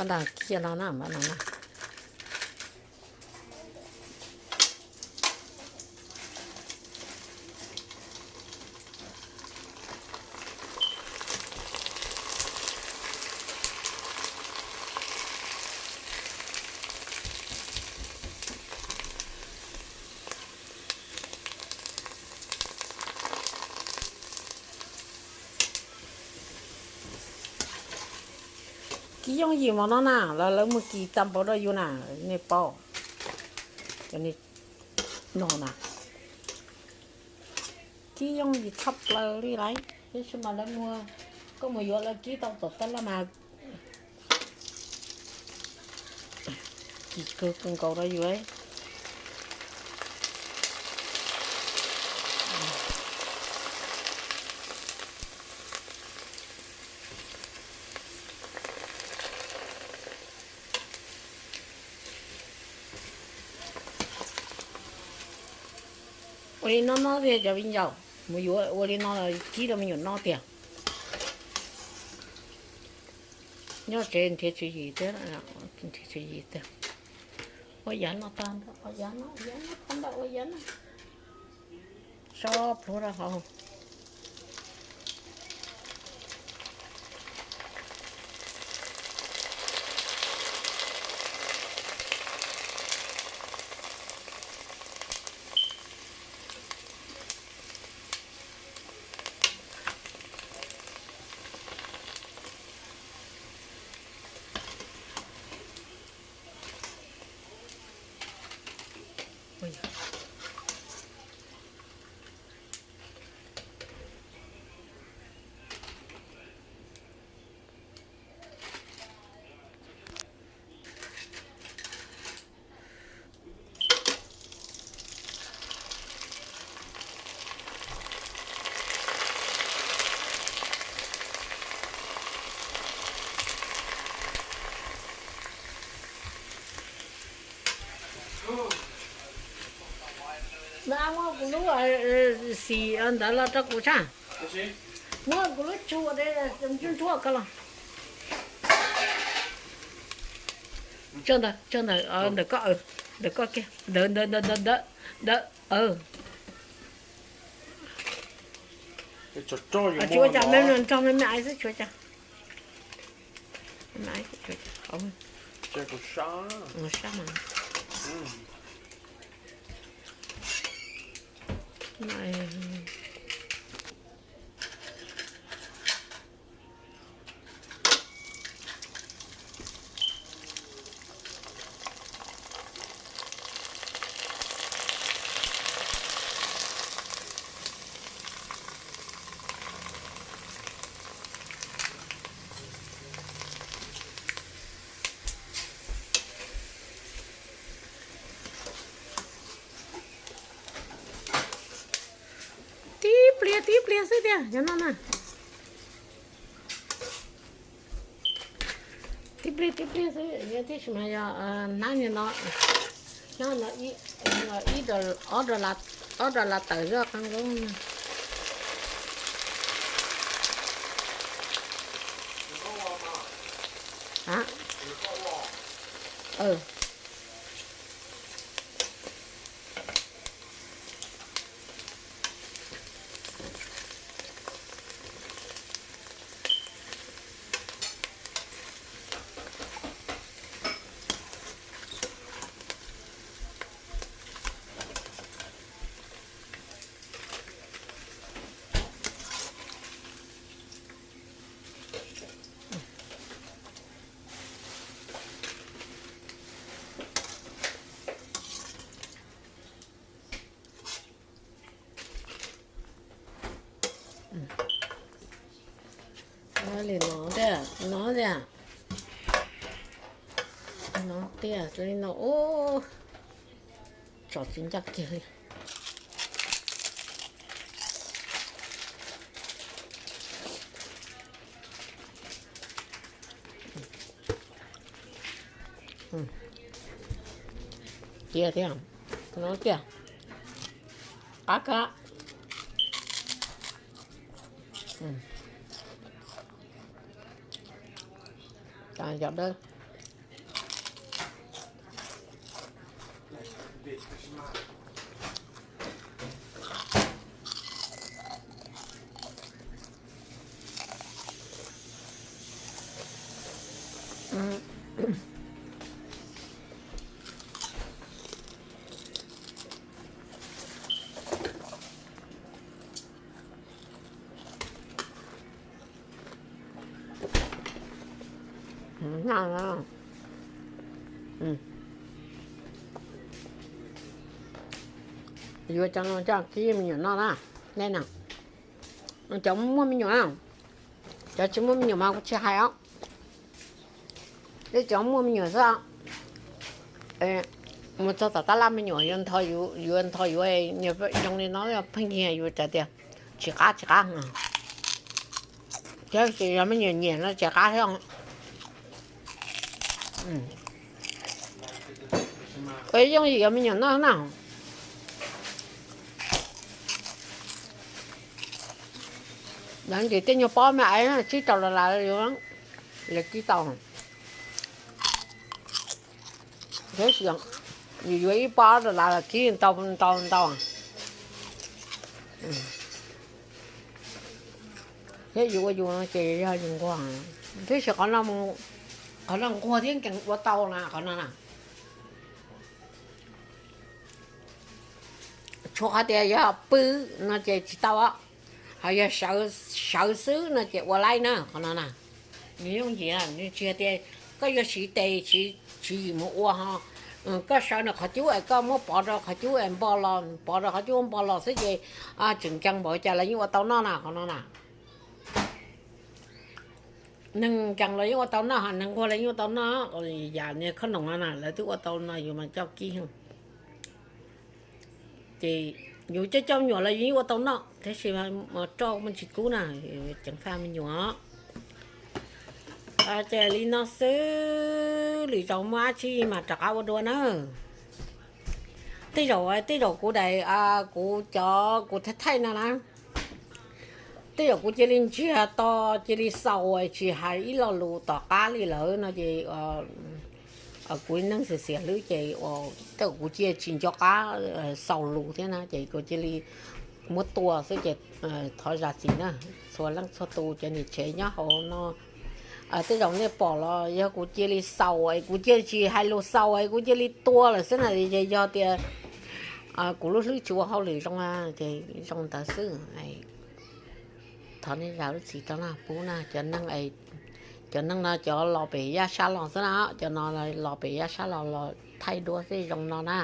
Pab dag kiag no na, pab no na. Kib yooj yim mov no na, los lawv muag kis tag npaum rau yus na, nej paub. Cov no na, kib yooj yim tshaj plaws li lauj. Tab sis mas lawv muag, koj mus yuav lawv kib tau tom teb laj mas kis kawg kawg nkaus rau yus. Ua li no no tiag cov viv ncaus, mus yuav ua li no los kib rau me nyuam noj tiag. Nyob tsev nrhiav tswv yim tiag, nrhiav tswv yim tiag. Ua yav no tag, ua yav no, yav no tag ntawm ua yav no. Tso plhuav rau hauv. Muab kuv lub xim ntawd los rau kuv tsa. Muab kuv lub tshuaj ntsuab ntsuab ko los. Tso ntawd, tso ntawd, ntawm koj, ntawm koj kiag, ntawd ntawd ntawd ntawd ntawd ntawd. Tsis ua cas, me nrog me me aiv xwb, tsis ua cas. Me aiv xwb, tsis ua cas. Sab mas. Tib pliag tib pliag xwb tiag cov no na. Tib pliag tib pliag xwb, tab sis mas yog hnab no, hnab no ib, ob dollar tawm zoj qab nkaub. Li no tiag, no tiag, no tiag, li no ub, tsom tsis ncaj kiag li. Cia thiab, no tiag, qab kab. Cov dawb, Yuav cov no coj kib me nyuam noj na. Nej na, cov muaj me nyuam na, cov tsis muaj me nyuam mas kuv tsis hais os. Tej cov muaj me nyuam xwb, mus txog tom tab laj me nyuam yuav ntho, yuav ntho yuav, zoo li no pheej yog yus tias tsis qab tsis qab. Thiab tsis yog me nyuam nyiam no tsis qab thiab. Yeej yog me nyuam noj na. Lawv ntim tej nyuag pob me aiv tsib rau dollar, lawv kib tau. Tab sis yus yuav ib pob dollar los kib ntau ntau ntau. Thiab yus ua yus no ces yog yus nquag, tab sis qhov no nquag thiab nkees ua tau na qhov no na. Tshuav qhov tias yog pw no ces tsis tau, ho yog sawv xwb no ces ua laib na qhov no na. Nws yooj yim, nws tsis hais tias koj yuav siv tes siv tswv yim mus ua ho. Koj sawv nws qhov cub es koj muab pov rau qhov cub es npo los, pov rau qhov cub npo los xwb ces tseem nkees npaum cas los yeej ua tau noj na qhov no na. Neeg nkees los yeej ua tau noj, neeg nquag los yeej ua tau noj. Yam niag khob noom no na lawv twb ua tau no yus mas coj kib. Ces yus coj coj me nyuam los yus yeej ua tau noj, tab sis roj muaj tsis kub na, ceev faj me nyuam. Ces li no xwb, lwm zaus muaj dab tsi mas rov qab ua dua na. Tej zaum tej zaum kuv daim, kuv cov kuv thaij thaij no na, tej zaum kuv cia li ntsiag to, cia li xaus tsis hais ib lo lus tom qab li lawm no ces kuv neeg xiam xiam hlwb ces tej zaum kuv cia tsis nco qab xaus lus thiab na ces kuv cia li muab tua xwb ces thov zam txim na txhua leej txhua tus cov niam tsev nyob hauv no. Tej zaum nej pom los yog kuv cia li xaus es kuv cia tsis hais lus xaus es kuv cia li tua lawm xwb na, ces yog tias kuv lub hlwb tsis ua hauj lwm zoo ces zoo ntawd xwb. Thov nej zam lub txim rau na, pub na, cov neeg no cov los pem yaj sab los xwb na, cov no los pem yaj sab los los thaij duab xwb zoo no na.